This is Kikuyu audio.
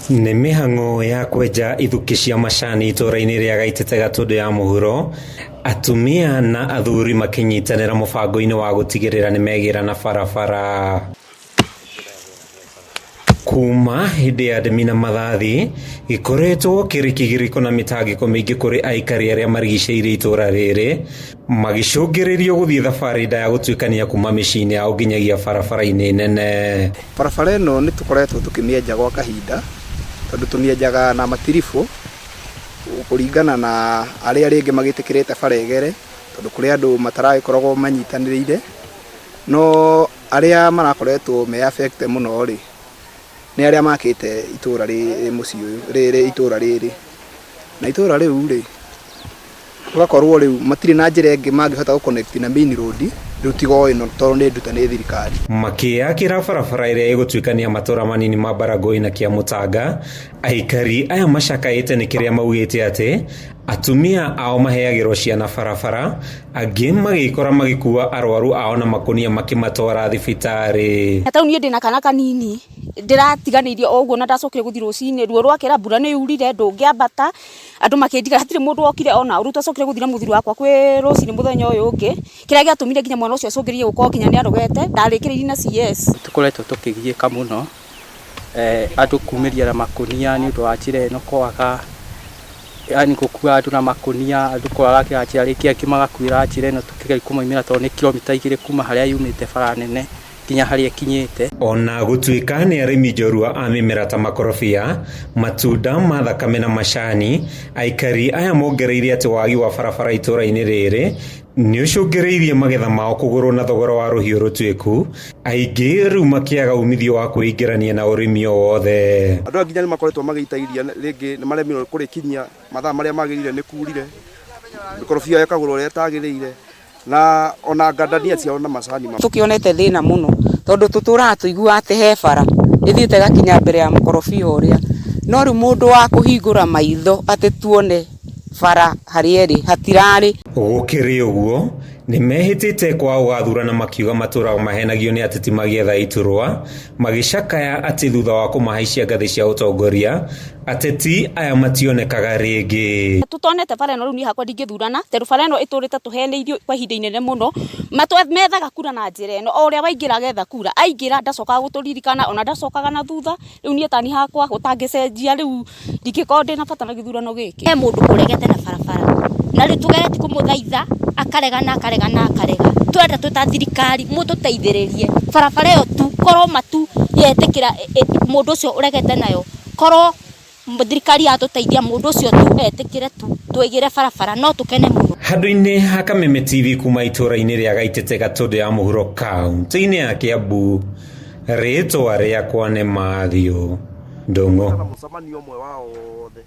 Nĩ mĩhang'o ya kwenja ithukĩ cia macani itũra-inĩ rĩa Gaitete Gatũndũ ya mũhuro, atumia na athuri makĩnyitanĩra mũbango-inĩ wa gũtigĩrĩra nĩmegĩra na barabara. Kuma hĩndĩ ya ndemi na mathathi, gĩkoretwo kĩrĩ kĩgirĩko na mĩtangĩko mĩingĩ kũrĩ aikari arĩa marigicĩirie itũra rĩrĩ, magĩcũngĩrĩrio gũthiĩ thabarĩ ndaya gũtuĩkania kuma mĩciĩ-inĩ yao nginyagia barabara-inĩ nene. Barabara ĩno nĩ tũkoretwo tũkĩmĩenja gwa kahinda tondũ tũmĩenjaga na matiribũ kũringana na arĩa rĩngĩ magĩtĩkĩrĩte bara ĩgere tondũ kũrĩ andũ mataragĩkoragwo manyitanĩrĩire, no arĩa marakoretwo me affected mũno rĩ, nĩ arĩa makĩte itũra rĩ mũciĩ ũyũ rĩrĩ itũra rĩrĩ, na itũra rĩu rĩ, gũgakorwo rĩu matirĩ na njĩra ĩngĩ mangĩhota gũ connect na main road rĩu tiga o ĩno tondũ nĩ ndute nĩ thirikari. Makĩyakĩra barabara ĩrĩa ĩgũtuĩkania matũra manini ma Baragoi na Kĩamũtanga, aikari aya macakaĩte nĩ kĩrĩa maugĩte atĩ atumia ao maheagĩrwo ciana barabara, angĩ magĩkora magĩkua arwaru ao na makũnia makĩmatwara thibitarĩ. Ta rĩu niĩ ndĩna kana kanini ndĩratiganĩirio o ũguo na ndacokire gũthiĩ rũcinĩ, ruo rwakĩra mbura nĩ yurire ndũngĩambata, andũ makĩndiga hatirĩ mũndũ wokire ona rĩu twacokire gũthiĩ na mũthuri wakwa kwĩ rũcinĩ mũthenya ũyũ ũngĩ, kĩrĩa gĩatũmire nginya mwana ũcio acũngĩrĩrie gũkorwo nginya nĩ arogete, ndarĩkĩrĩirie na CS. Tũkoretwo tũkĩgiĩka mũno, andũ kumĩria na makũnia nĩ ũndũ wa njĩra ĩno kwaga, yani gũkua andũ na makũnia, andũ kwaragĩra njĩra rĩngĩ angĩ magakuĩra njĩra ĩno tũkĩgeria kũmaumĩra tondũ nĩ kilomita 2 kuma harĩa yumĩte bara nene nginya harĩa ĩkinyĩte. Ona gũtuĩka nĩ arĩmi njorua a mĩmera ta makorobia, matunda ma thakame na macani, aikari aya mongereire atĩ wagi wa barabara itũra-inĩ rĩrĩ nĩ ũcũngĩrĩirie magetha mao kũgũrwo na thogora wa rũhiũ rũtuĩku, aingĩ rĩu makĩaga umithio wa kwĩingĩrania na ũrĩmi o wothe. Andũ aya nginya nĩ makoretwo magĩita iria rĩngĩ nĩ maremirwo kũrĩkinyia mathaa marĩa magĩrĩire nĩ kurire, mĩkorobia ĩkagũrwo ũrĩa ĩtagĩrĩire na ona ngandania ciao na macani. Tũkĩonete thĩna mũno tondũ tũtũraga tũiguaga atĩ he bara ĩthiĩte ĩgakinya mbere ya mũkorobia ũrĩa, no rĩu mũndũ wa kũhingũra maitho atĩ tuone bara harĩa ĩrĩ hatirarĩ. Gũkĩrĩ ũguo, nĩ mehĩtĩte kwaga gũgathurana makiuga matũraga mahenagio nĩ ateti magĩetha iturwa, magĩcakaya atĩ thutha wa kũmahaicia ngathĩ cia ũtongoria, ateti aya mationekaga rĩngĩ. Tũtonete bara ĩno rĩu niĩ hakwa ndingĩthurana tondũ bara ĩno ĩtũrĩte tũheneirio kwa ihinda inene mũno. Methaga kura na njĩra ĩno, o ũrĩa waingĩra agetha kura, aingĩra ndacokaga gũtũririkana ona ndacokaga na thutha. Rĩu niĩ tani hakwa gũtangĩcenjia rĩu ndingĩkorwo ndĩna bata na gĩthurano gĩkĩ. He mũndũ ũregete na barabara na rĩu tũgeretie kũmũthaitha akarega na akarega na akarega. Twenda twĩ ta thirikari mũtũteithĩrĩrie barabara ĩyo tu korwo matu yetĩkĩra mũndũ ũcio ũregete nayo, korwo thirikari yatũteithia mũndũ ũcio tu etĩkĩre tu twĩgĩre barabara no tũkene mũno. Handũ-inĩ ha Kameme TV kuma itũra-inĩ rĩa Gaitete Gatũndũ ya mũhuro kaunti-inĩ ya Kiambu, rĩtwa rĩakwa nĩ Matthew Ndung'u. Mũcemanio ũmwe wao othe.